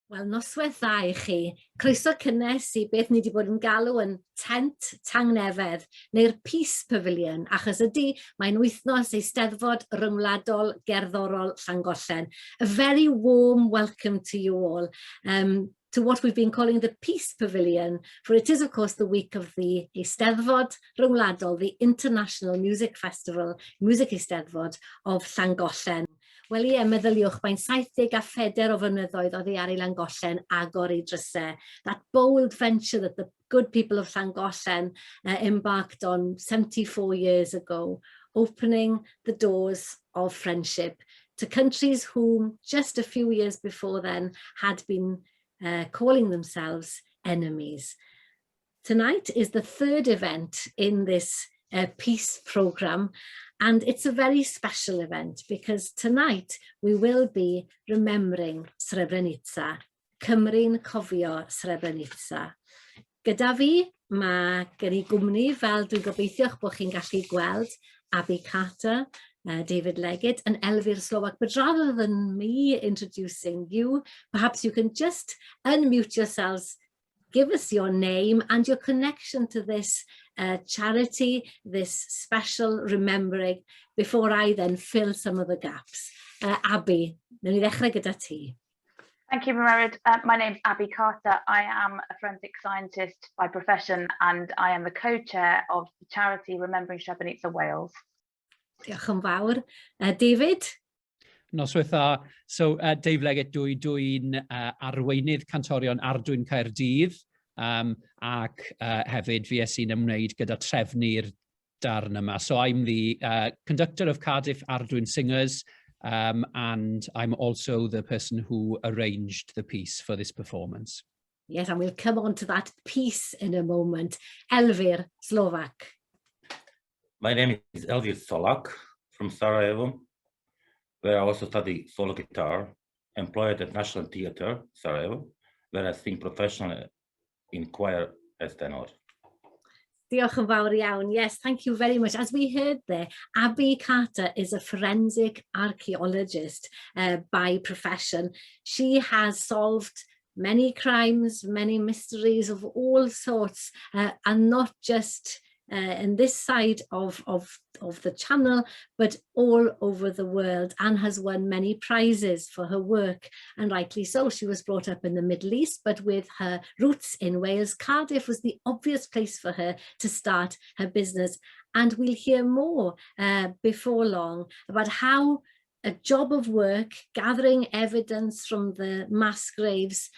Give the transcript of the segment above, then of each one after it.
Wel, noswaith dda i chi. Croeso cynnes i beth ni wedi bod yn galw yn Tent Tangnefedd, neu'r Peace Pavilion, achos ydy, mae'n wythnos Eisteddfod Ryngwladol Gerddorol Llangollen. A very warm welcome to you all to what we've been calling the Peace Pavilion, for it is, of course, the week of the Eisteddfod Ryngwladol, the International Music Festival, Music Eisteddfod of Llangollen. Wel ie, meddyliwch, mae'n 74 o flynyddoedd oddi ar i Langollen agor ei drysau. That bold venture that the good people of Llangollen embarked on 74 years ago, opening the doors of friendship to countries whom just a few years before then had been calling themselves enemies. Tonight is the third event in this peace programme, and it's a very special event because tonight we will be remembering Srebrenica, Cymru'n cofio Srebrenica. Gyda fi, mae gen i gwmni, fel dwi'n gobeithio bod chi'n gallu gweld, Abby Carter, David Leggett and Elvir Slovak. But rather than me introducing you, perhaps you can just unmute yourselves, give us your name and your connection to this charity, this special remembering, before I then fill some of the gaps. Abby, wnawn ni ddechrau gyda ti. Thank you, Mererid. My name's Abby Carter. I am a forensic scientist by profession and I am the co-chair of the charity Remembering Srebrenica Wales. Diolch yn fawr. David? Noswaith dda. So, Dave Leggett dwi'n arweinydd cantorion Ardwyn Caerdydd ac hefyd fi sy'n ymwneud gyda trefnu'r darn yma. So I'm the conductor of Cardiff Ardwyn Singers and I'm also the person who arranged the piece for this performance. Yes, and we'll come on to that piece in a moment. Elvir Slovak. My name is Elvir Solak from Sarajevo, where I also study solo guitar, employed at National Theatre, Sarajevo, where I sing professionally in choir as tenor. Diolch yn fawr iawn. Yes, thank you very much. As we heard there, Abby Carter is a forensic archaeologist by profession. She has solved many crimes, many mysteries of all sorts, and not just in this side of the channel, but all over the world, and has won many prizes for her work, and rightly so. She was brought up in the Middle East, but with her roots in Wales, Cardiff was the obvious place for her to start her business. And we'll hear more before long about how a job of work, gathering evidence from the mass graves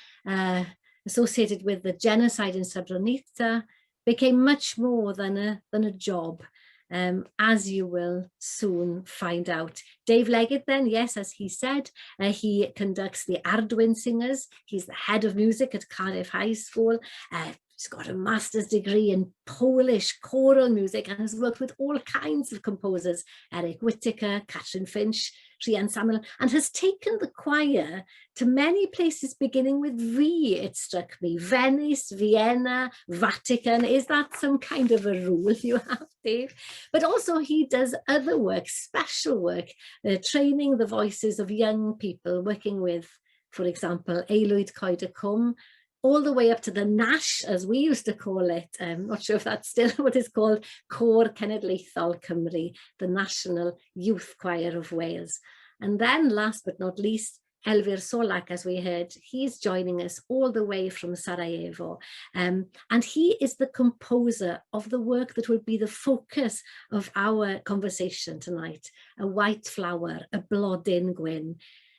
associated with the genocide in Srebrenica, became much more than a job, as you will soon find out. Dave Leggett then, yes, as he said, he conducts the Ardwyn Singers. He's the head of music at Cardiff High School. He's got a master's degree in Polish choral music and has worked with all kinds of composers, Eric Whitacre, Catrin Finch, Rhian Samuel, and has taken the choir to many places beginning with V, it struck me. Venice, Vienna, Vatican. Is that some kind of a rule you have, Dave? But also he does other work, special work, training the voices of young people, working with, for example, Aelwyd Coed y Cwm, all the way up to the Nash, as we used to call it. I'm not sure if that's still what it's called, Côr Cenedlaethol Cymru, the National Youth Choir of Wales. And then last but not least, Elvir Solak, as we heard, he's joining us all the way from Sarajevo. And he is the composer of the work that will be the focus of our conversation tonight, A White Flower, Y Blodyn Gwyn.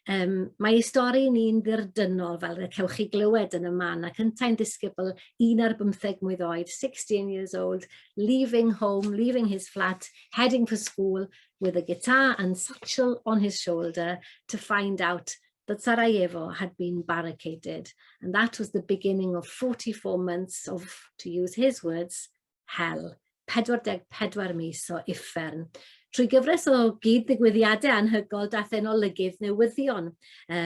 Mae ei stori ni'n ddirdynnol, fel y cewch chi glywed yn y man, ac yntau'n ddisgybl 11 mlwydd oed, 16 years old, leaving home, leaving his flat, heading for school with a guitar and satchel on his shoulder to find out that Sarajevo had been barricaded. And that was the beginning of 44 months of, to use his words, hell. 44 mis o uffern. Trwy gyfres o gyd-ddigwyddiadau anhygoel daeth e'n olygydd newyddion,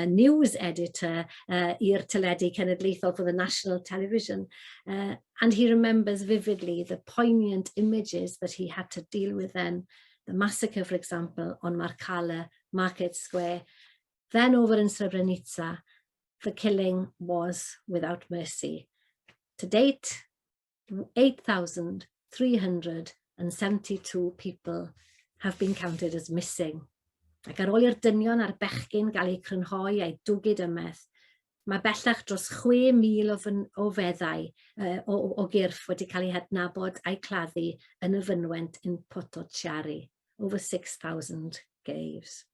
news editor i'r teledu cenedlaethol for the national television. And he remembers vividly the poignant images that he had to deal with then. The massacre, for example, on Markale Market Square, then over in Srebrenica. The killing was without mercy. To date, 8,372 people have been counted as missing. Ac ar ôl i'r dynion a'r bechgyn gael eu crynhoi a'u dwgyd ymaith, mae bellach dros 6,000 o feddau o gyrff wedi cael eu hadnabod a'u claddu yn y fynwent yn Potocari. Over 6,000 graves.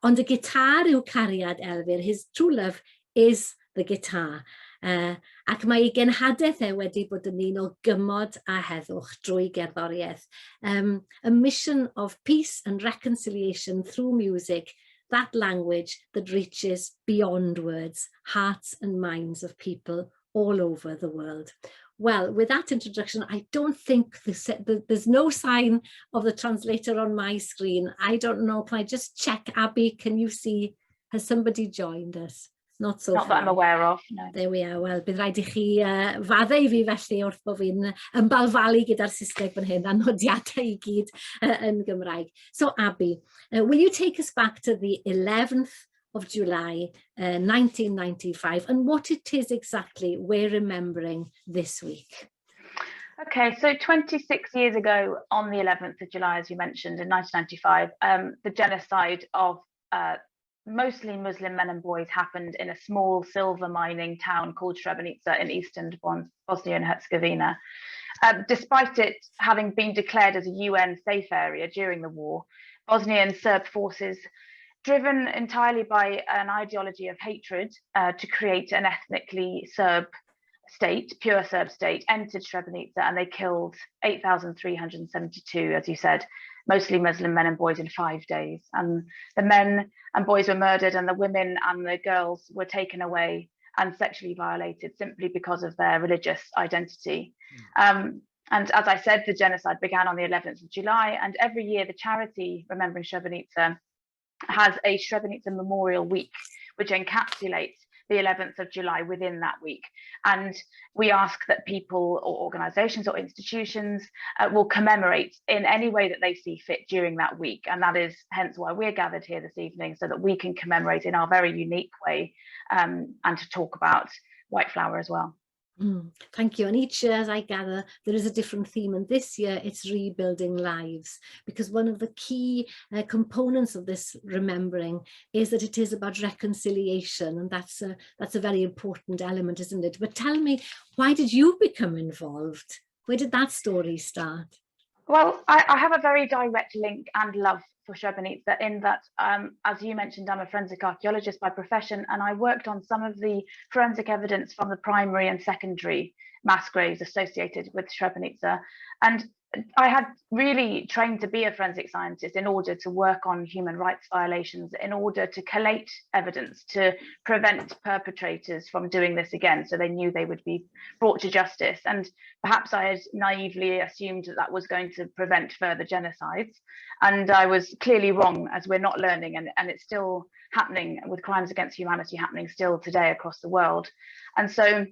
Ond y gitar yw cariad Elfyr. His true love is the guitar. Ac mae ei genhadaeth e wedi bod yn un o gymod a heddwch drwy gerddoriaeth. A mission of peace and reconciliation through music, that language that reaches beyond words, hearts and minds of people all over the world. Well, with that introduction, I don't think there's no sign of the translator on my screen. I don't know. Can I just check, Abby? Can you see? Has somebody joined us? Not so Not that I'm far. aware of, no. There we are. Wel, bydd rhaid i chi faddau i fi felly wrth bod fi'n ymbalfalu gyda'r Saesneg fan hyn a nodiadau i gyd yn Gymraeg. So Abby, will you take us back to the 11th of July 1995 and what it is exactly we're remembering this week? Okay, so 26 years ago on the 11th of July, as you mentioned, in 1995, the genocide of mostly Muslim men and boys happened in a small silver mining town called Srebrenica in eastern Bosnia and Herzegovina. Despite it having been declared as a UN safe area during the war, Bosnian Serb forces, driven entirely by an ideology of hatred to create an ethnically Serb state, pure Serb state, entered Srebrenica and they killed 8,372, as you said, mostly Muslim men and boys in 5 days. And the men and boys were murdered and the women and the girls were taken away and sexually violated simply because of their religious identity. And as I said, the genocide began on the 11th of July, and every year the charity Remembering Srebrenica has a Srebrenica Memorial Week, which encapsulates the 11th of July within that week. And we ask that people or organisations or institutions will commemorate in any way that they see fit during that week. And that is hence why we're gathered here this evening, so that we can commemorate in our very unique way and to talk about White Flower as well. Thank you. And each year, as I gather, there is a different theme. And this year it's rebuilding lives, because one of the key components of this remembering is that it is about reconciliation. And that's a very important element, isn't it? But tell me, why did you become involved? Where did that story start? Well, I have a very direct link and love for Srebrenica in that, as you mentioned, I'm a forensic archaeologist by profession, and I worked on some of the forensic evidence from the primary and secondary mass graves associated with Srebrenica. And I had really trained to be a forensic scientist in order to work on human rights violations, in order to collate evidence to prevent perpetrators from doing this again, so they knew they would be brought to justice. And perhaps I had naively assumed that that was going to prevent further genocides. And I was clearly wrong, as we're not learning, and it's still happening, with crimes against humanity happening still today across the world. And so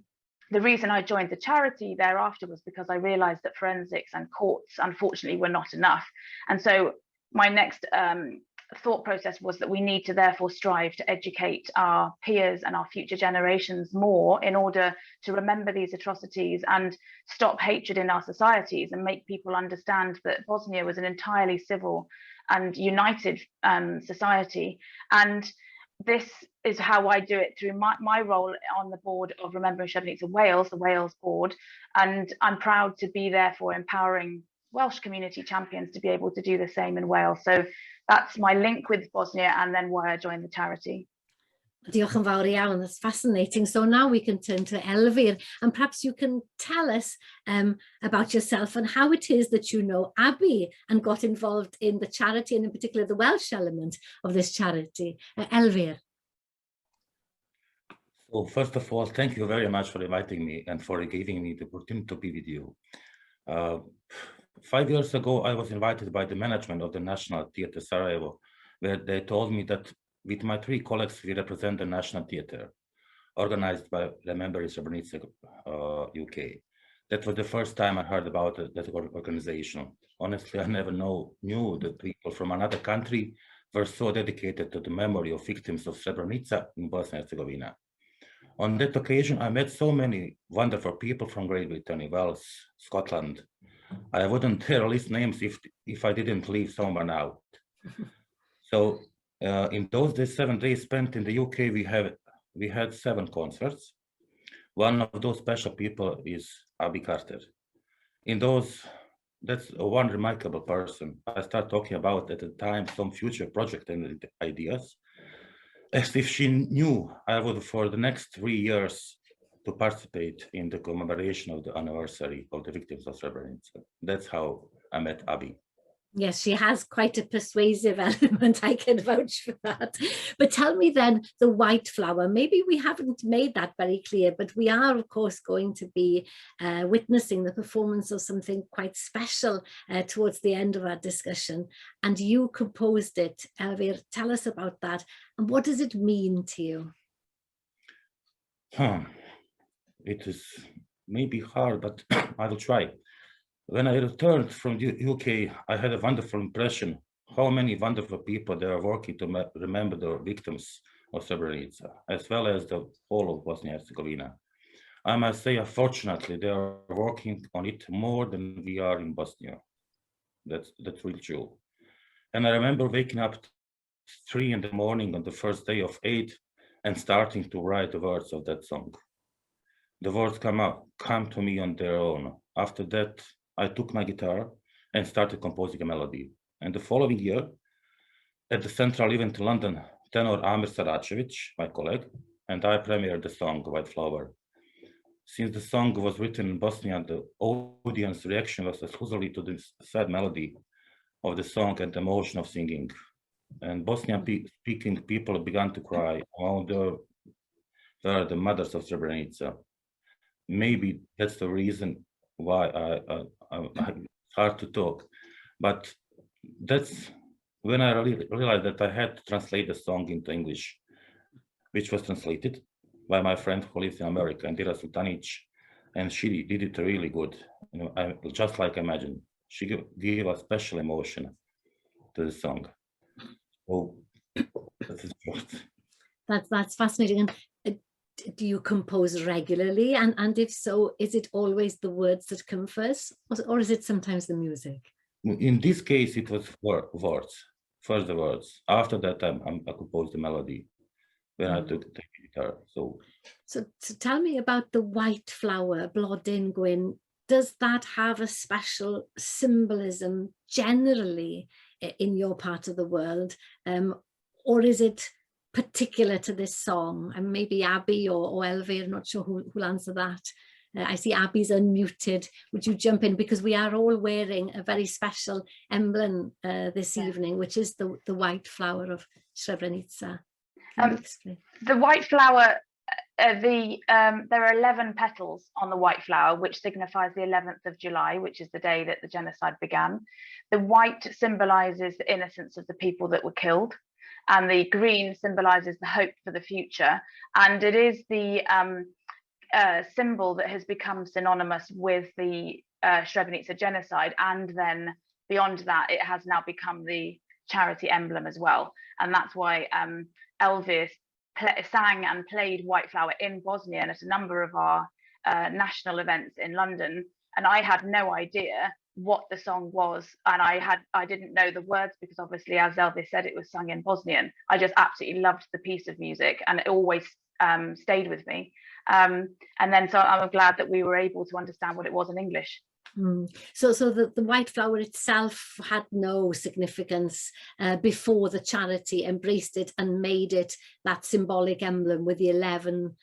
the reason I joined the charity thereafter was because I realized that forensics and courts, unfortunately, were not enough. And so my next thought process was that we need to therefore strive to educate our peers and our future generations more in order to remember these atrocities and stop hatred in our societies and make people understand that Bosnia was an entirely civil and united society. And this is how I do it through my role on the board of Remembering Srebrenica Wales, the Wales board, and I'm proud to be there for empowering Welsh community champions to be able to do the same in Wales. So that's my link with Bosnia and then why I joined the charity. Diolch yn fawr iawn. That's fascinating. So now we can turn to Elfyr, and perhaps you can tell us about yourself and how it is that you know Abby and got involved in the charity, and in particular the Welsh element of this charity. Elfyr. So first of all, thank you very much for inviting me and for giving me the opportunity to be with you. 5 years ago, I was invited by the management of the National Theatre Sarajevo, where they told me that with my three colleagues, we represent the National Theatre, organized by Remembering Srebrenica UK. That was the first time I heard about that organization. Honestly, I never knew that people from another country were so dedicated to the memory of victims of Srebrenica in Bosnia and Herzegovina. On that occasion, I met so many wonderful people from Great Britain, Wales, Scotland. I wouldn't dare list names if I didn't leave someone out. So in those days, 7 days spent in the UK, we had seven concerts. One of those special people is Abby Carter. In those, that's one remarkable person. I start talking about at the time some future project and ideas, as if she knew I would for the next 3 years to participate in the commemoration of the anniversary of the victims of Srebrenica. That's how I met Abby. Yes, she has quite a persuasive element. I can vouch for that. But tell me then, the white flower, maybe we haven't made that very clear, but we are, of course, going to be witnessing the performance of something quite special towards the end of our discussion. And you composed it. Elvir, tell us about that. And what does it mean to you? It is maybe hard, but I will try. When I returned from the UK, I had a wonderful impression how many wonderful people there are working to remember the victims of Srebrenica, as well as the whole of Bosnia and Herzegovina. I must say, unfortunately, they are working on it more than we are in Bosnia. That's really true. And I remember waking up 3 in the morning on the first day of Eid and starting to write the words of that song. The words come to me on their own. After that, I took my guitar and started composing a melody. And the following year, at the Central event in London, tenor Amir Saracevic, my colleague, and I premiered the song White Flower. Since the song was written in Bosnia, the audience reaction was exclusively to the sad melody of the song and the emotion of singing. And Bosnian speaking people began to cry. Among the were the mothers of Srebrenica. Maybe that's the reason why it's hard to talk, but that's when I really realized that I had to translate the song into English, which was translated by my friend who lives in America, Indira Sultanic, and she did it really good. Just like I imagined. She gave a special emotion to the song. So that's short. That's fascinating. And do you compose regularly? And if so, is it always the words that come first, or is it sometimes the music? In this case, it was words, first the words. After that, I composed the melody when I took the guitar. So, So tell me about the white flower, Blodyn Gwyn. Does that have a special symbolism generally in your part of the world? Or is it particular to this song? And maybe Abby or Elvir, I'm not sure who'll answer that. I see Abby's unmuted. Would you jump in? Because we are all wearing a very special emblem this evening, which is the white flower of Srebrenica. Can you explain? The white flower, there are 11 petals on the white flower, which signifies the 11th of July, which is the day that the genocide began. The white symbolizes the innocence of the people that were killed, and the green symbolizes the hope for the future. And it is the symbol that has become synonymous with the Srebrenica genocide, and then beyond that, it has now become the charity emblem as well. And that's why Elvir sang and played White Flower in Bosnia and at a number of our national events in London. And I had no idea what the song was, and I didn't know the words because obviously, as Elvir said, it was sung in Bosnian. I just absolutely loved the piece of music, and it always stayed with me. And then so I'm glad that we were able to understand what it was in English. So the white flower itself had no significance before the charity embraced it and made it that symbolic emblem with the 11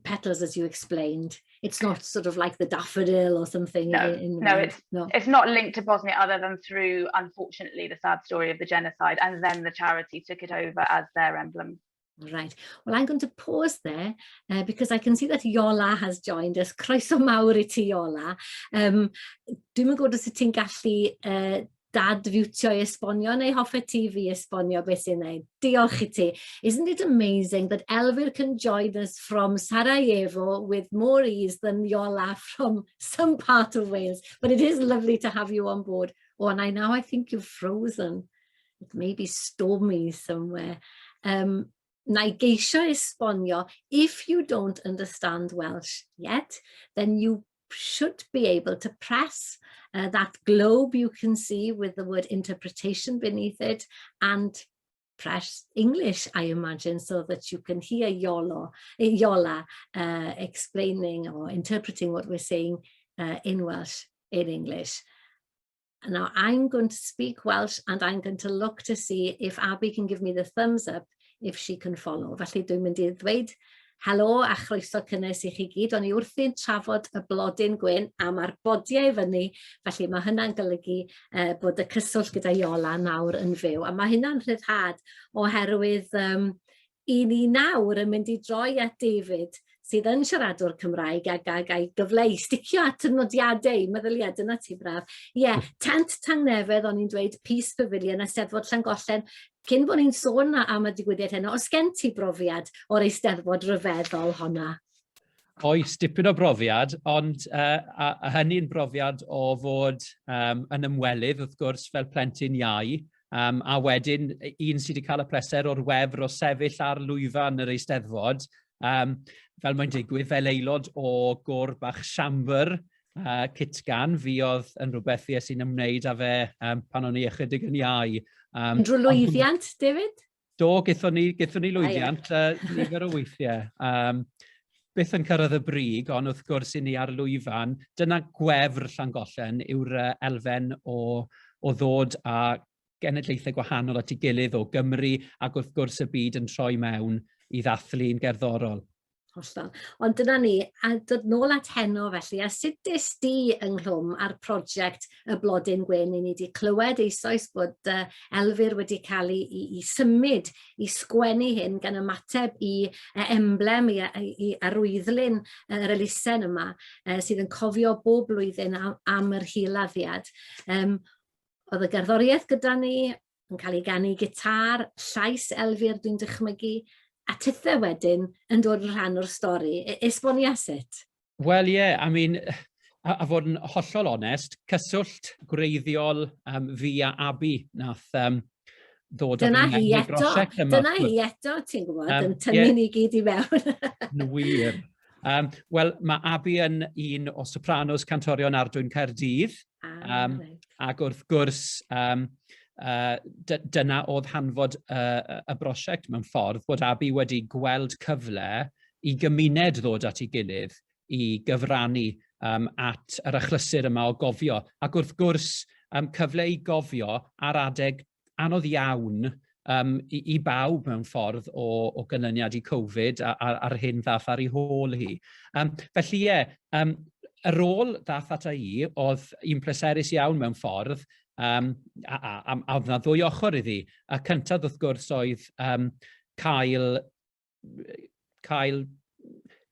petals, as you explained. It's not sort of like the daffodil or something No, in the no, world. it's No. It's not linked to Bosnia other than through, unfortunately, the sad story of the genocide, and then the charity took it over as their emblem. Right. Well, I'm going to pause there because I can see that Iola has joined us. Croeso mawr i ti, Iola. Dwi'm yn gwybod os wyt ti'n gallu dad-fiwtio i esbonio neu hoffet ti fi esbonio beth sy'n neud. Diolch i ti. Isn't it amazing that Elvir can join us from Sarajevo with more ease than Iola from some part of Wales? But it is lovely to have you on board. Oh, and I now I think you've frozen. It may be stormy somewhere. Na i geisio esbonio, if you don't understand Welsh yet, then you should be able to press that globe you can see with the word interpretation beneath it and press English, I imagine, so that you can hear Iola explaining or interpreting what we're saying in Welsh, in English. Now I'm going to speak Welsh and I'm going to look to see if Abby can give me the thumbs up if she can follow. Felly dwi'n mynd i ddweud helo a chroeso cynnes i chi gyd. O'n i wrthi'n trafod y blodyn gwyn a mae'r bodiau i fyny, felly mae hynna'n golygu bod y cyswllt gyda Iola nawr yn fyw. A mae hynna'n rhyddhad oherwydd i ni nawr yn mynd i droi at David sydd yn siaradwr Cymraeg ac ag a'i gyfle i sticio at y nodiadau, meddylia, dyna ti braf. Ie, yeah, Tent Tangnefedd, o'n i'n dweud, Peace Pavilion a Steddfod Llangollen. Cyn bod ni'n sôn am y digwyddiad heno, oes gen ti brofiad o'r Eisteddfod ryfeddol honna? Oes, dipyn o brofiad, ond a hynny'n brofiad o fod yn ymwelydd, wrth gwrs, fel plentyn iau, a wedyn un sydd wedi cael y pleser o'r wefr o sefyll ar lwyfan yr Eisteddfod, fel mae'n digwydd, fel aelod o gôr bach siambr Cytgan, fi oedd yn rhywbeth fues i'n ymwneud â fe pan o'n i ychydig yn iau. Unrhyw lwyddiant, David? Do, gaethon ni lwyddiant nifer o weithiau. Byth yn cyrraedd y brig, ond wrth gwrs i ni ar lwyfan, dyna gwefr Llangollen yw'r elfen o ddod â genedlaethau gwahanol at ei gilydd o Gymru ac wrth gwrs y byd yn troi mewn i ddathlu'n gerddorol. Hollol. Ond dyna ni, a dod nôl at heno felly, a sut des di ynghlwm â'r prosiect y Blodyn Gwyn? I ni wedi clywed eisoes bod Elfyr wedi cael ei symud i sgwennu hyn gan ymateb i emblem, i arwyddlun yr elusen yma, sydd yn cofio bob blwyddyn am yr hil-laddiad. Oedd y gerddoriaeth gyda ni, yn cael ei ganu gitar, llais Elfyr dwi'n dychmygu, a tithe wedyn yn dod yn rhan o'r stori. Esbonia sut? Wel ie, yeah, I mean, a fod yn hollol onest, cyswllt gwreiddiol fi a Abi nath ddod Dyna hi eto, dyna hi eto, ti'n gwybod, yn tynnu ni gyd i mewn. Yn wir. Wel, mae Abi yn un o sopranos cantorion Ardwyn Caerdydd. Right. Ac wrth gwrs, dyna oedd hanfod y brosiect mewn ffordd, bod Abi wedi gweld cyfle i gymuned ddod at ei gilydd i gyfrannu at yr achlysur yma o gofio. Ac wrth gwrs, cyfle i gofio ar adeg anodd iawn i bawb mewn ffordd o ganlyniad i Covid a'r hyn ddath ar ei hôl hi. Felly ie, y rôl ddath ata i oedd un pleserus iawn mewn ffordd, a oedd 'na ddwy ochr iddi. Y cyntaf wrth gwrs oedd cael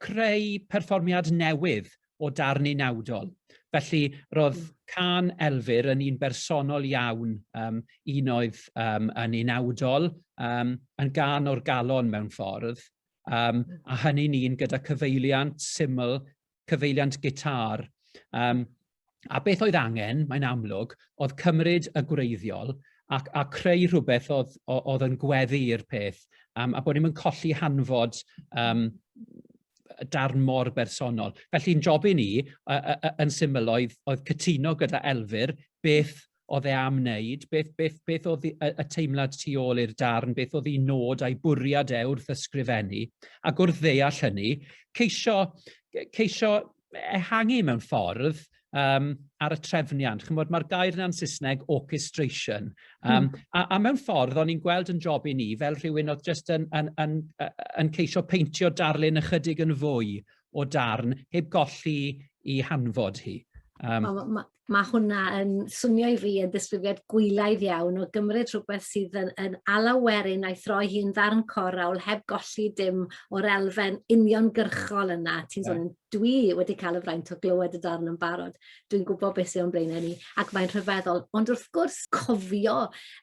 creu perfformiad newydd o darn unawdol. Felly, roedd cân Elfyr yn un bersonol iawn, un oedd yn unawdol, yn gân o'r galon mewn ffordd, a hynny'n un gyda cyfeiliant syml, cyfeiliant gitar. A beth oedd angen, mae'n amlwg, oedd cymryd y gwreiddiol a creu rhywbeth oedd yn gweddu i'r peth, a bod ni'n colli hanfod darn mor bersonol. Felly'n job i ni, yn syml, oedd cytuno gyda Elfyr beth oedd e am wneud, beth oedd y teimlad tu ôl i'r darn, beth oedd ei nod a'i bwriad e wrth ysgrifennu, ac wrth ddeall hynny, ceisio ehangu mewn ffordd ar y trefniant. Chimod, mae'r gair yna'n Saesneg, orchestration. A mewn ffordd, o'n i'n gweld yn job i ni fel rhywun oedd jyst yn ceisio peintio darlun ychydig yn fwy o darn, heb golli i hanfod hi. Ma hwnna yn swnio i fi yn ddisgrifiad gwylaidd iawn o gymryd rhywbeth sydd yn alawerin a'i throi hi'n ddarn corawl heb golli dim o'r elfen uniongyrchol yna. Ti'n sôn, dwi wedi cael y fraint o glywed y darn yn barod. Dwi'n gwybod beth sydd o'n blaenau ni ac mae'n rhyfeddol. Ond wrth gwrs, cofio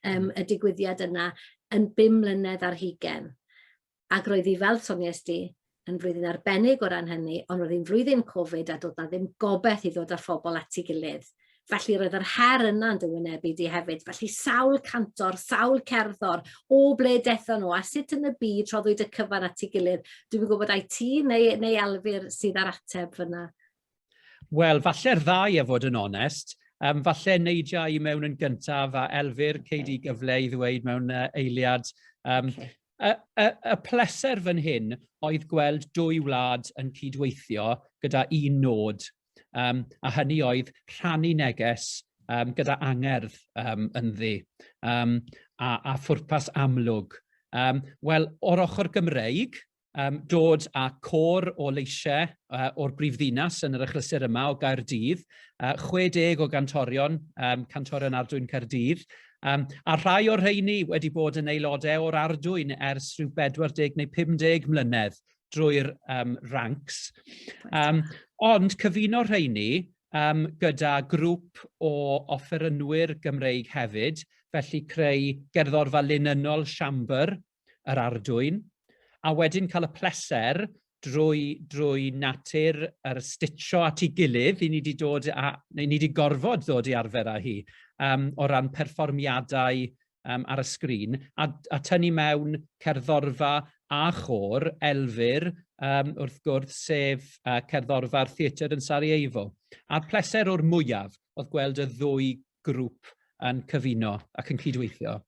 y digwyddiad yna yn 5 mlynedd ar hugain. Ac roedd hi, fel soniais di, yn flwyddyn arbennig o ran hynny, ond roedd hi'n flwyddyn Covid a doedd 'na ddim gobaith i ddod â phobl at ei gilydd. Felly roedd yr her yna'n dy wynebu di hefyd. Felly sawl cantor, sawl cerddor, o ble dethon nhw a sut yn y byd rhoddwyd y cyfan at ei gilydd. Dwi'm yn gwybod ai ti neu, neu Elfyr sydd ar ateb fyna. Wel, falle'r ddau a fod yn onest. Falle neidia i mewn yn gyntaf a Elfyr, cei di gyfle i ddweud mewn eiliad. Okay. Y, y, y pleser fan hyn oedd gweld dwy wlad yn cydweithio gyda un nod, a hynny oedd rhannu neges gyda angerdd ynddi, a phwrpas amlwg. Wel, o'r ochr Gymreig, dod â côr o leisiau o'r brifddinas yn yr achlysur yma o Gaerdydd, 60 o gantorion, cantorion Ardwyn Caerdydd, a rhai o'r rheini wedi bod yn aelodau o'r Ardwyn ers rhyw 40 neu 50 mlynedd drwy'r ranks. Ond cyfuno rheini gyda grŵp o offerynwyr Gymreig hefyd, felly creu gerddorfa linynol siambr yr Ardwyn, a wedyn cael y pleser drwy natur yr stitcho at ei gilydd, i ni wedi dod a, neu ni wedi gorfod ddod i arfer â hi, o ran perfformiadau ar y sgrin, a tynnu mewn cerddorfa a chôr Elfyr, wrth gwrs, sef cerddorfa'r theatr yn Sarajevo. A'r pleser o'r mwyaf oedd gweld y ddwy grŵp yn cyfuno ac yn cydweithio.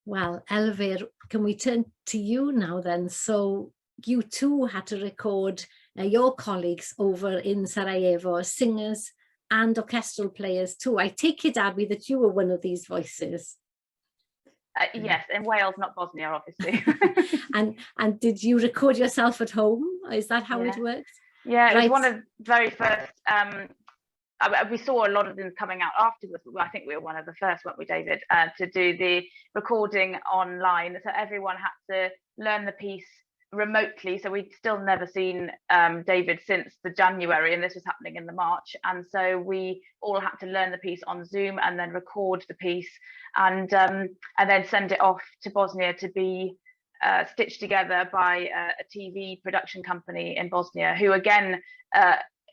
Well, Elfyr, can we turn to you now then? So you too had to record your colleagues over in Sarajevo, singers and orchestral players too. I take it, Abby, that you were one of these voices. Yes, in Wales, not Bosnia, obviously. And did you record yourself at home? Is that how it worked? Yeah, it was one of the very first. We saw a lot of them coming out afterwards, but I think we were one of the first, weren't we, David, to do the recording online. So everyone had to learn the piece remotely. So we'd still never seen David since the January, and this was happening in the March. And so we all had to learn the piece on Zoom and then record the piece and then send it off to Bosnia to be stitched together by a TV production company in Bosnia, who again,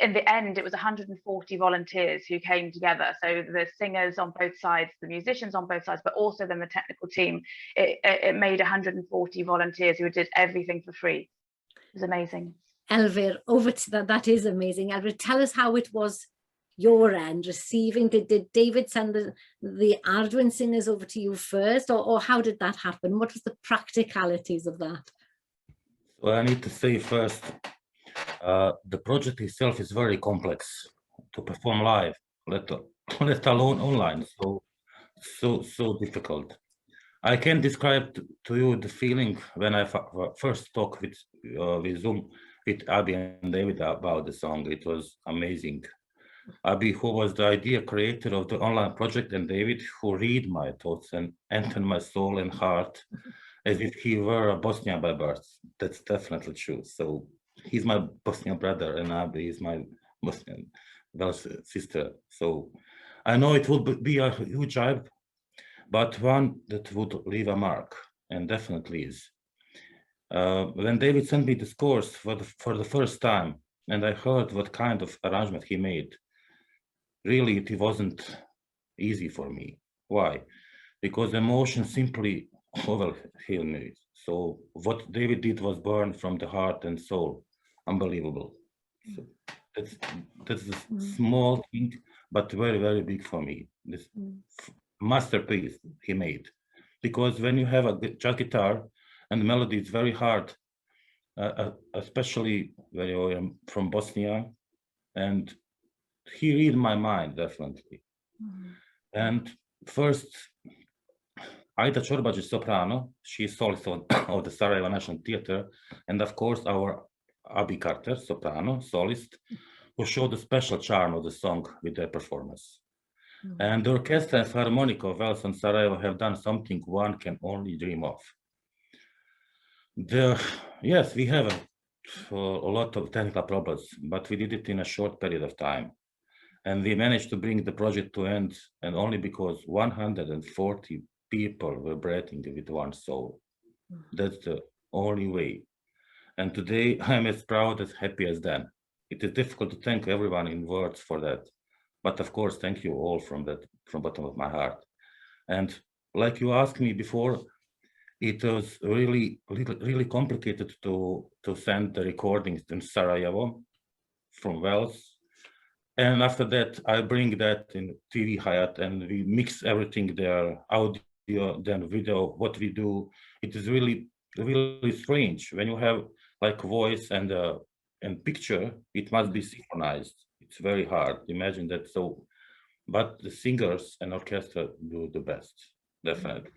in the end, it was 140 volunteers who came together. So the singers on both sides, the musicians on both sides, but also then the technical team. It made 140 volunteers who did everything for free. It was amazing. Elfyr, over to that. That is amazing. Elfyr, tell us how it was your end receiving. Did David send the Ardwyn singers over to you first, or how did that happen? What was the practicalities of that? Well, I need to say first, the project itself is very complex to perform live, let alone online. So difficult. I can describe to you the feeling when I first talked with Zoom with Abby and David about the song. It was amazing. Abby, who was the idea creator of the online project, and David, who read my thoughts and entered my soul and heart as if he were a Bosnian by birth. That's definitely true. So he's my Bosnian brother and Abby is my Bosnian Welsh sister. So I know it would be a huge job, but one that would leave a mark, and definitely is. When David sent me the scores for the first time, and I heard what kind of arrangement he made, really it wasn't easy for me. Why? Because emotion simply overwhelmed me. So what David did was born from the heart and soul. Unbelievable. So that's a small thing, but very, very big for me. This masterpiece he made. Because when you have a jazz guitar and the melody is very hard, especially when you are from Bosnia, and he read my mind, definitely. And first, Aida Čorbađić soprano, she is solist of the Sarajevo National Theatre, and of course our Abby Carter, soprano, solist, who showed the special charm of the song with their performance. And the orchestra and Philharmonic of Wales and Sarajevo have done something one can only dream of. Yes, we have a lot of technical problems, but we did it in a short period of time. And we managed to bring the project to end, and only because 140 people were breathing with one soul. That's the only way. And today I'm as proud, as happy as then. It is difficult to thank everyone in words for that. But of course, thank you all from bottom of my heart. And like you asked me before, it was really, really, really complicated to send the recordings to Sarajevo from Wales. And after that, I bring that in TV Hayat and we mix everything there, audio, then video, what we do. It is really, really strange when you have like voice and picture, it must be synchronized. It's very hard. Imagine that. So, but the singers and orchestra do the best, definitely.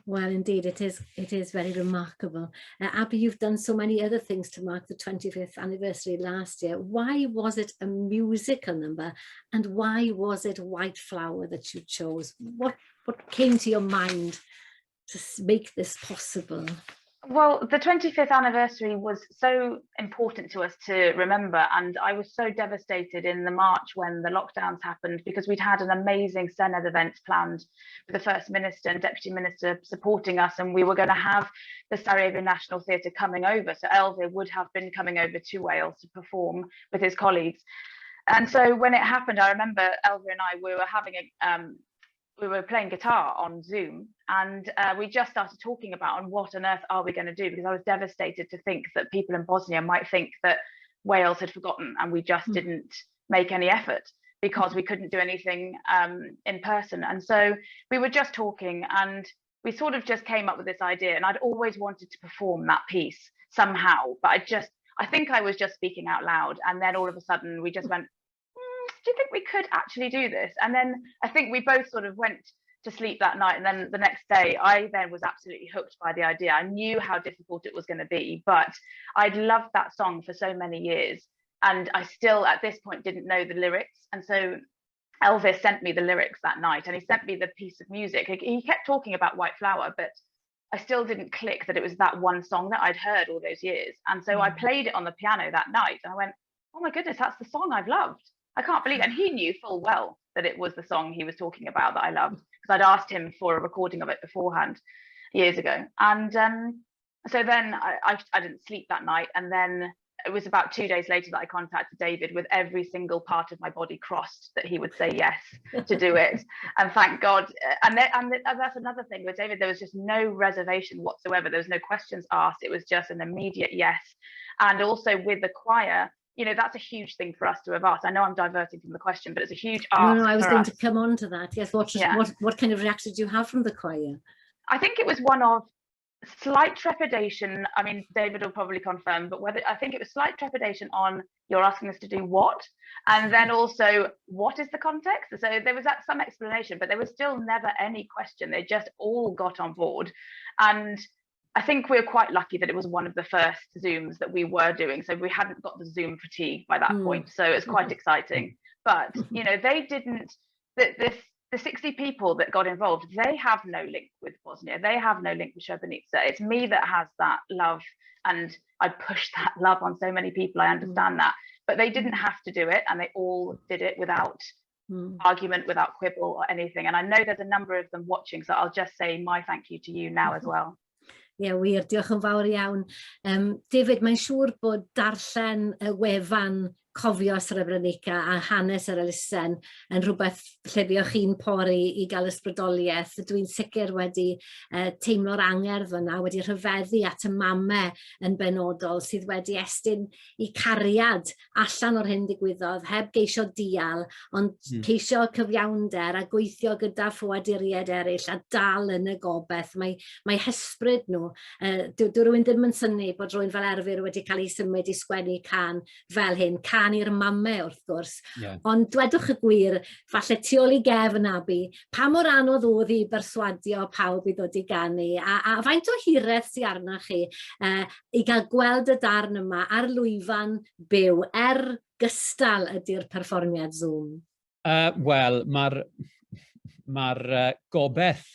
Well, indeed, it is very remarkable. Abby, you've done so many other things to mark the 25th anniversary last year. Why was it a musical number, and why was it White Flower that you chose? What came to your mind to make this possible? Well, the 25th anniversary was so important to us to remember, and I was so devastated in the March when the lockdowns happened, because we'd had an amazing Senedd event planned with the First Minister and Deputy Minister supporting us, and we were going to have the Sarajevo National Theatre coming over. So Elvir would have been coming over to Wales to perform with his colleagues. And so when it happened, I remember Elvir and I, we were having a we were playing guitar on Zoom, and we just started talking about on what on earth are we going to do, because I was devastated to think that people in Bosnia might think that Wales had forgotten and we just didn't make any effort because we couldn't do anything in person. And so we were just talking, and we sort of just came up with this idea, and I'd always wanted to perform that piece somehow, but I think I was just speaking out loud, and then all of a sudden we just went, do you think we could actually do this? And then I think we both sort of went to sleep that night, and then the next day I then was absolutely hooked by the idea. I knew how difficult it was going to be, but I'd loved that song for so many years, and I still at this point didn't know the lyrics. And so Elvir sent me the lyrics that night, and he sent me the piece of music. He kept talking about White Flower, but I still didn't click that it was that one song that I'd heard all those years. And so I played it on the piano that night, and I went, oh my goodness, that's the song I've loved. I can't believe it. And he knew full well that it was the song he was talking about that I loved, because I'd asked him for a recording of it beforehand years ago. And so then I didn't sleep that night. And then it was about 2 days later that I contacted David with every single part of my body crossed that he would say yes to do it. And thank God. And that's another thing with David, there was just no reservation whatsoever. There was no questions asked. It was just an immediate yes. And also with the choir, you know, that's a huge thing for us to have asked. I know I'm diverting from the question, but it's a huge ask. No, I was going to come on to that. Yes, what kind of reaction did you have from the choir? I think it was one of slight trepidation. I mean, David will probably confirm, but whether I think it was slight trepidation on you're asking us to do what, and then also what is the context? So there was that some explanation, but there was still never any question. They just all got on board. And I think we're quite lucky that it was one of the first Zooms that we were doing. So we hadn't got the Zoom fatigue by that point. So it's quite exciting. But, you know, they didn't, the 60 people that got involved, they have no link with Bosnia. They have no link with Srebrenica. It's me that has that love, and I push that love on so many people. I understand that. But they didn't have to do it, and they all did it without argument, without quibble or anything. And I know there's a number of them watching, so I'll just say my thank you to you now as well. Ie, wir, diolch yn fawr iawn. David, mae'n siŵr bod darllen y wefan Cofio Srebrenica a hanes yr elusen yn rhywbeth lle fuoch chi'n pori i gael ysbrydoliaeth. Dwi'n sicr wedi teimlo'r angerdd fyna, wedi rhyfeddu at y mamau yn benodol sydd wedi estyn i cariad allan o'r hyn digwyddodd, heb geisio dial, ond ceisio cyfiawnder a gweithio gyda ffoaduriaid eraill a dal yn y gobeith. Mae hysbryd nhw. Dyw rhywun ddim yn synnu bod rhywun fel Elfir wedi cael ei symud i sgwennu cân fel hyn, cân i'r mamau wrth gwrs. Yeah. Ond dwedwch y gwir, falle tu ôl i gefn Abi, pa mor anodd oedd i berswadio pawb i ddod i ganu, a faint o hiraeth sydd arnoch chi i gael gweld y darn yma ar lwyfan byw, er gystal ydy'r perfformiad Zoom? Wel, mae'r gobeith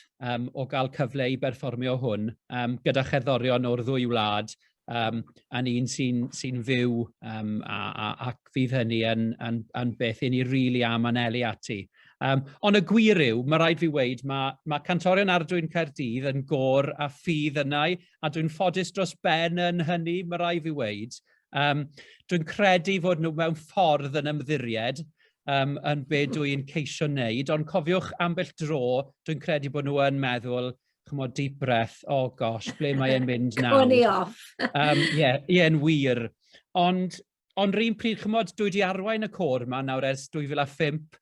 o gael cyfle i berfformio hwn gyda cherddorion o'r ddwy wlad yn un sy'n fyw ac fydd hynny yn beth i ni rili am anelu ati. Ond y gwir yw, mae rhaid fi weud, mae Cantorion Ardwyn Caerdydd yn gôr a ffydd yna, a dwi'n ffodus dros ben yn hynny, mae rhaid fi weud. Dwi'n credu fod nhw mewn ffordd yn ymddiried, yn be dwi'n ceisio wneud, ond cofiwch ambell dro, dwi'n credu bod nhw yn meddwl, chymod, deep breath, oh gosh, ble mae e'n mynd nawr? Go ni off. Ie, yeah, yn wir. Ond, ond rhywun pryd, chymod, dwi wedi arwain y côr yma nawr ers 2005,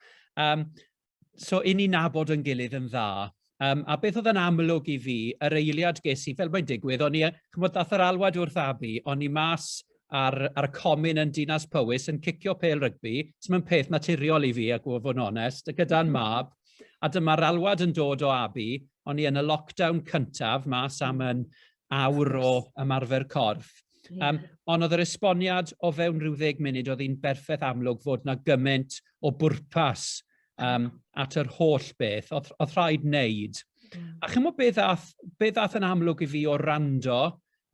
so i ni nabod yn gilydd yn dda. A beth oedd yn amlwg i fi, yr eiliad ges i, fel mae'n digwydd, o'n i, chymod, dath yr alwad wrth Abi, o'n i mas ar y comin yn Dinas Powys yn cicio pêl rygbi, sy'n peth naturiol i fi, a gwybod fod yn onest, gyda'n mab, a dyma'r alwad yn dod o Abi, o'n i yn y lockdown cyntaf, mas am yn awr o ymarfer corff. Ond oedd yr esboniad o fewn rhyw 10 munud oedd hi'n berffaith amlwg fod na gymaint o bwrpas at yr holl beth, oedd rhaid wneud. A chymod be ddath yn amlwg i fi o rando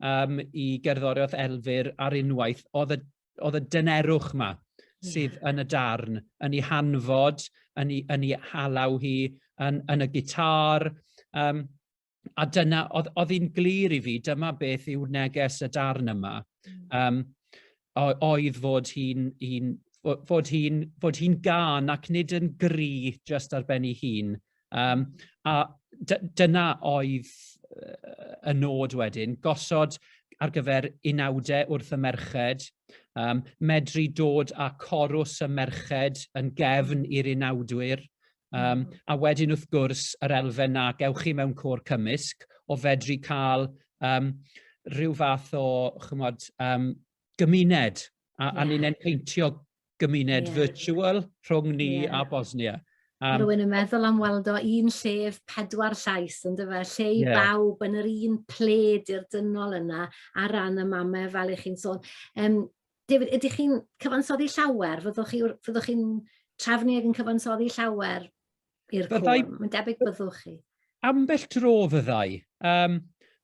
i gerddoriaeth Elfyr ar unwaith, oedd y dynerwch yma sydd yn y darn, yn ei hanfod, yn ei halaw hi, yn y gitar. A dyna, oedd hi'n glir i fi, dyma beth yw neges y darn yma. Oedd fod hi'n gân ac nid yn gri just ar ben ei hun. A dyna oedd y nod wedyn, gosod ar gyfer unawdau wrth y merched, medru dod â corws y merched yn gefn i'r unawdwyr, a wedyn wrth gwrs yr elfen na gewch chi mewn côr cymysg o fedru cael rhyw fath o, chymod, gymuned. A, a ni'n peintio gymuned virtual rhwng ni a Bosnia. Rwy'n yn meddwl am weld o un llef, pedwar llais, yn dyfe, lle i bawb yn yr un ple dirdynnol yna ar ran y mamau fel ych chi'n sôn. David, ydych chi'n cyfansoddi llawer? Fyddwch chi'n trefnu ac yn cyfansoddi llawer i'r côr? Mae'n debyg byddwch chi. Ambell dro fyddai.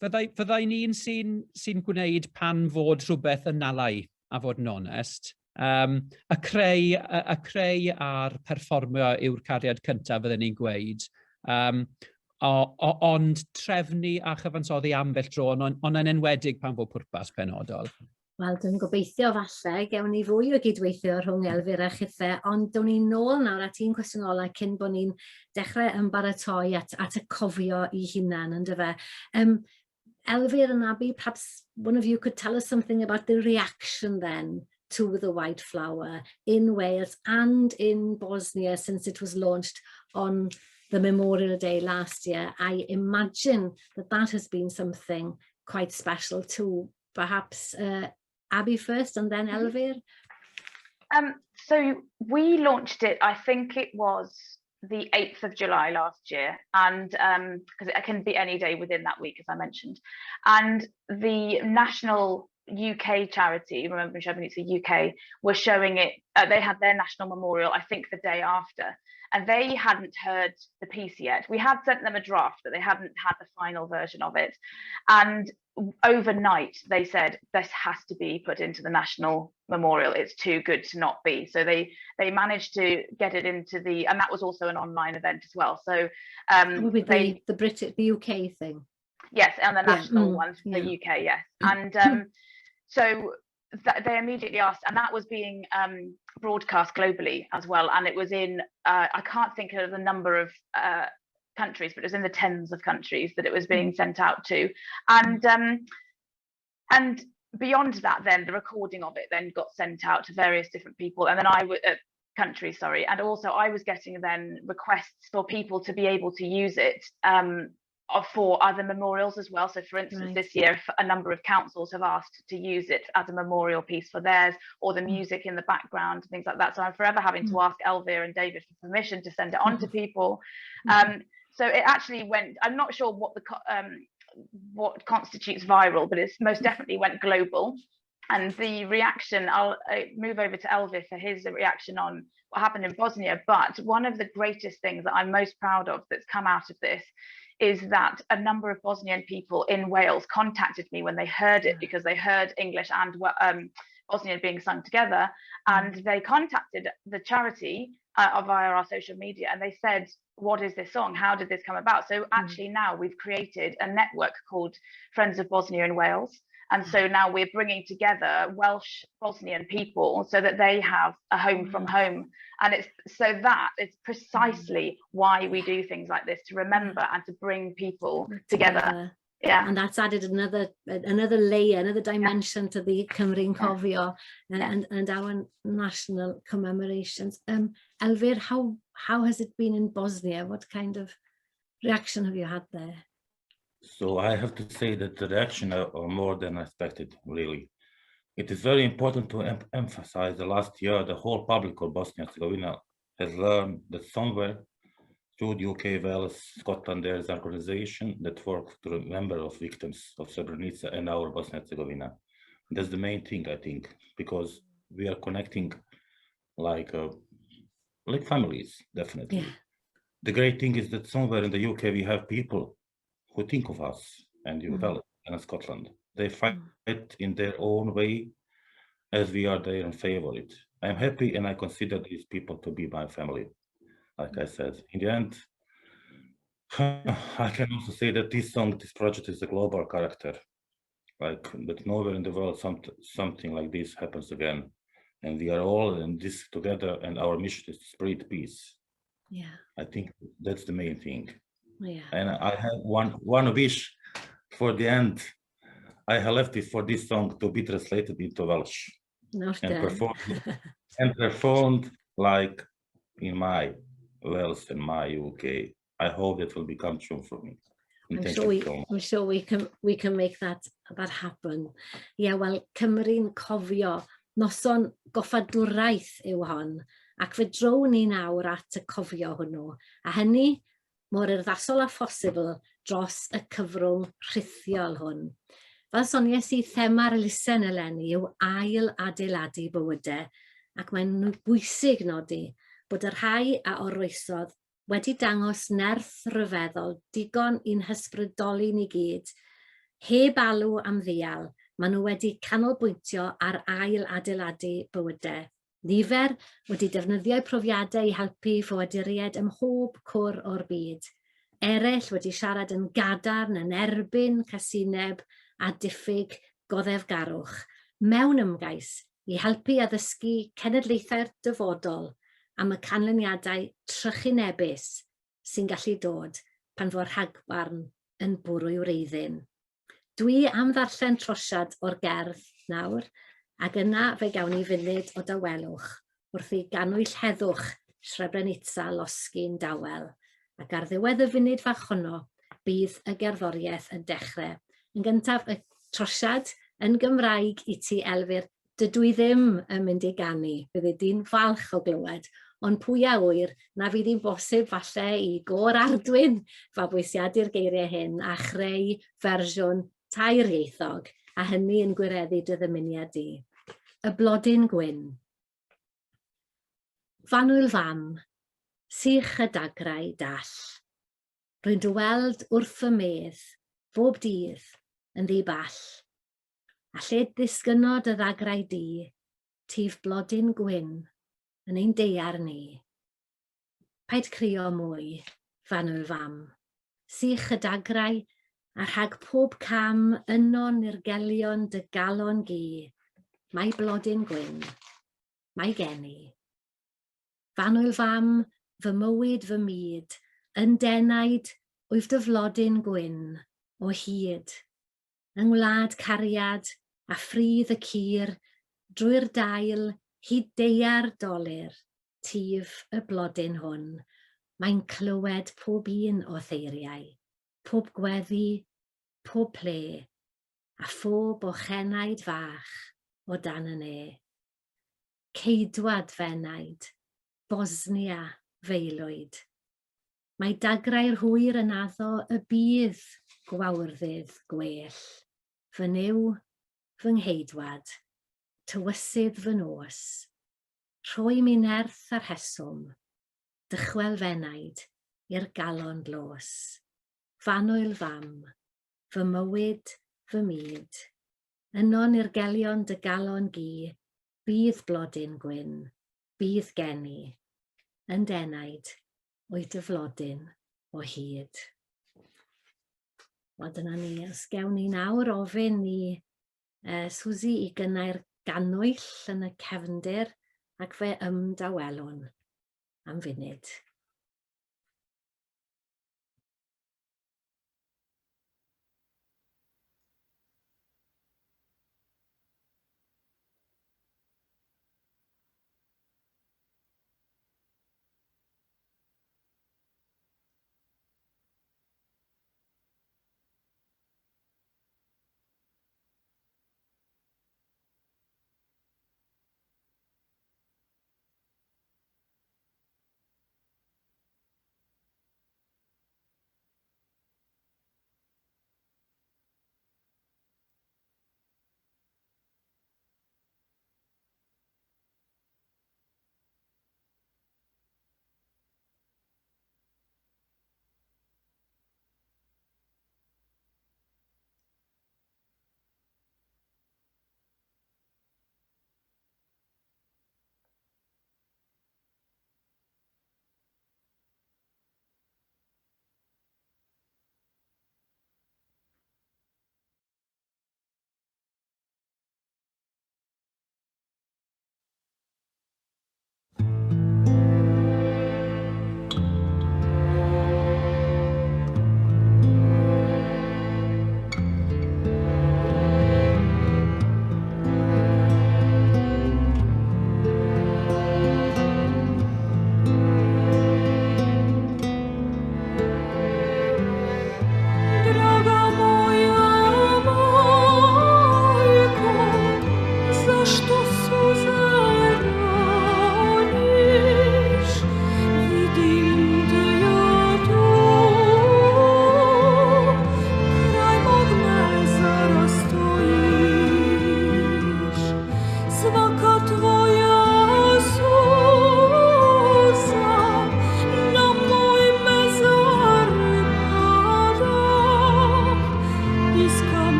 Fyddai'n un sy gwneud pan fod rhywbeth yn nalai, a fod yn onest. Y creu a'r perfformio yw'r cariad cyntaf fydden ni'n gweud. O, ond trefnu a chyfansoddi ambell dro, ond yn enwedig pan fod pwrpas penodol. Wel, dwi'n gobeithio falle gewn ni fwy o gydweithio rhwng Elfyr a chithe, ond down ni nôl nawr at un cwestiwn ola cyn bod ni'n dechrau ymbaratoi at y cofio i hunan, yn dyfe. Elfyr and Abby, perhaps one of you could tell us something about the reaction then to the White Flower in Wales and in Bosnia since it was launched on the Memorial Day last year. I imagine that that has been something quite special too. Perhaps Abby first and then Elfyr? So we launched it, I think it was the 8th of July last year, and because it can be any day within that week, as I mentioned. And the national UK charity, Remembering Srebrenica UK, were showing it, they had their national memorial, I think the day after, and they hadn't heard the piece yet. We had sent them a draft, but they hadn't had the final version of it. And overnight they said, "This has to be put into the national memorial. It's too good to not be." So they managed to get it into the, and that was also an online event as well. So With the British, the UK thing. Yes, and the national one, the UK, yes. And so they immediately asked, and that was being broadcast globally as well. And it was in, I can't think of the number of countries, but it was in the tens of countries that it was being sent out to. And beyond that, then the recording of it then got sent out to various different people. And then I would, countries, sorry. And also I was getting then requests for people to be able to use it for other memorials as well. So for instance, this year, a number of councils have asked to use it as a memorial piece for theirs, or the music in the background, things like that. So I'm forever having to ask Elfyr and David for permission to send it on to people. So it actually went, I'm not sure what constitutes viral, but it's most definitely went global. And the reaction, I'll move over to Elfyr for his reaction on what happened in Bosnia. But one of the greatest things that I'm most proud of that's come out of this is that a number of Bosnian people in Wales contacted me when they heard it, because they heard English and Bosnian being sung together. And they contacted the charity via our social media and they said, "What is this song? How did this come about?" So actually now we've created a network called Friends of Bosnia in Wales. And so now we're bringing together Welsh Bosnian people so that they have a home from home. And it's so that is precisely why we do things like this, to remember and to bring people together. Yeah. And that's added another layer, another dimension to the Cymru'n Cofio and our national commemorations. Elfyr, how has it been in Bosnia? What kind of reaction have you had there? So I have to say that the reaction are more than expected, really. It is very important to emphasize the last year, the whole public of Bosnia and Herzegovina has learned that somewhere through the UK, Wales, Scotland, there is an organization that works to remember of victims of Srebrenica and our Bosnia and Herzegovina. That's the main thing, I think, because we are connecting like families, definitely. The great thing is that somewhere in the UK we have people who think of us and Wales and Scotland. They fight in their own way as we are their favorite. I'm happy and I consider these people to be my family. Like I said, in the end, I can also say that this song, this project is a global character. Like that nowhere in the world something like this happens again. And we are all in this together, and our mission is to spread peace. I think that's the main thing. And I have one wish for the end. I have left it for this song to be translated into Welsh Not and done. performed like in my Wales and my UK. I hope that will become true for me. And I'm thank sure you we, so much. I'm sure we can make that happen. Yeah, wel, Cymru'n Cofio, noson goffadwraeth yw hon, ac fe drown ni nawr at y cofio hwnnw, a hynny mor urddasol â phosibl dros y cyfrwng rhithiol hwn. Fel sonies i, thema'r elusen eleni yw ail adeiladu bywydau, ac mae'n bwysig nodi bod y rhai a oroesodd wedi dangos nerth rhyfeddol digon i'n hysbrydoli ni gyd. Heb alw am ddial, maen nhw wedi canolbwyntio ar ail adeiladu bywydau. Nifer wedi defnyddio'u profiadau i helpu ffoaduriaid ym mhob cwr o'r byd. Eraill wedi siarad yn gadarn yn erbyn casineb a diffyg goddefgarwch mewn ymgais i helpu addysgu cenedlaethau'r dyfodol am y canlyniadau trychinebus sy'n gallu dod pan fo'r rhagfarn yn bwrw i'w wreiddyn. Dwi am ddarllen trosiad o'r gerdd nawr, ac yna fe gawn ni funud o dawelwch wrth i gannwyll heddwch Srebrenica losgi'n dawel. Ac ar ddiwedd y funud fach honno, bydd y gerddoriaeth yn dechrau. Yn gyntaf, y trosiad yn Gymraeg i ti, Elfyr, dydw i ddim yn mynd i ganu, byddi di'n falch o glywed, ond pwy a ŵyr na fydd hi'n bosib falle i Gôr Ardwyn fabwysiadu'r geiriau hyn a chreu fersiwn tairieithog, a hynny yn gwireddu dy ddymuniad di. Y Blodyn Gwyn. F'annwyl fam, sych y dagrau dall. Rwy'n dy weld wrth fy medd, bob dydd, yn ddi-ball. A lle ddisgynno dy ddagrau di, tyf blodyn gwyn yn ein daear ni. Paid crio mwy, f'annwyl fam. Sych y dagrau, a rhag pob cam yno nirgelion dy galon gu, mae blodyn gwyn, mae gen i. F'annwyl fam, fy mywyd, fy myd, yn d'enaid wyf dy flodyn gwyn o hyd. Yng ngwlad cariad a phrudd y cur, drwy'r dail hyd daear dolur, tyf y blodyn hwn, mae'n clywed pob un o'th eiriau, pob gweddi, pob ple, a phob ochenaid fach o dan y ne. Ceidwad f'enaid, Bosnia f'aelwyd. Mae dagrau'r hwyr yn addo y bydd gwawrddydd gwell. Fy Nuw, fy ngheidwad, tywysydd fy nos. Rhoi mi nerth a rheswm, dychwel f'enaid i'r galon dlos. F'annwyl fam, fy mywyd, fy myd. Yno nirgelion dy galon gu, bydd blodyn gwyn, bydd gen i, yn d'enaid, wyt dy flodyn o hyd. Wel, dyna ni. Os gewn ni nawr ofyn i Suzy i gynnau'r gannwyll yn y cefndir ac fe ymdawelwn am funud.